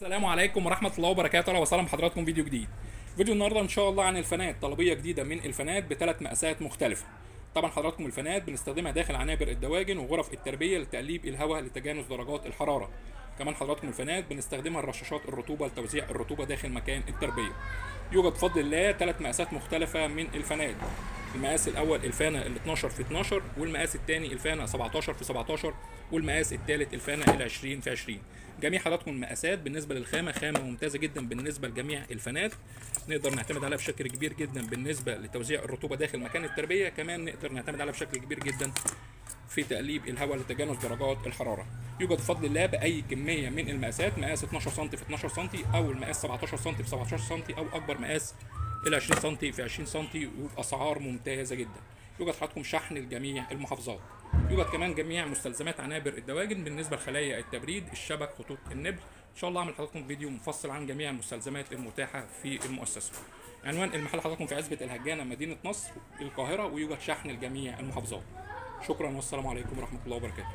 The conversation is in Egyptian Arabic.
السلام عليكم ورحمة الله وبركاته، اهلا وسهلا بحضراتكم فيديو جديد. فيديو النهارده ان شاء الله عن الفانات، طلبية جديدة من الفانات بثلاث مقاسات مختلفة. طبعا حضراتكم الفانات بنستخدمها داخل عنابر الدواجن وغرف التربية لتقليب الهواء لتجانس درجات الحرارة. كمان حضراتكم الفانات بنستخدمها لرشاشات الرطوبة لتوزيع الرطوبة داخل مكان التربية. يوجد بفضل الله ثلاث مقاسات مختلفة من الفانات. المقاس الاول الفانه ال 12 في 12، والمقاس الثاني الفانه 17 في 17، والمقاس الثالث الفانه ال 20 في 20. جميع حضراتكم المقاسات بالنسبة للخامه خامة ممتازة جدا بالنسبة لجميع الفانات، نقدر نعتمد عليها بشكل كبير جدا بالنسبة لتوزيع الرطوبة داخل مكان التربية. كمان نقدر نعتمد عليها بشكل كبير جدا في تقليب الهواء لتجانس درجات الحرارة. يوجد بفضل الله باي كمية من المقاسات، مقاس 12 سم في 12 سم، او المقاس 17 سم في 17 سم، او اكبر مقاس الى 20 سم في 20 سم، وباسعار ممتازة جدا. يوجد حضراتكم شحن لجميع المحافظات. يوجد كمان جميع مستلزمات عنابر الدواجن بالنسبة لخلايا التبريد، الشبك، خطوط النبل. ان شاء الله اعمل حضراتكم فيديو مفصل عن جميع المستلزمات المتاحة في المؤسسة. عنوان المحل حضراتكم في عزبه الهجانه، مدينة نصر، القاهرة، ويوجد شحن لجميع المحافظات. شكرا والسلام عليكم ورحمة الله وبركاته.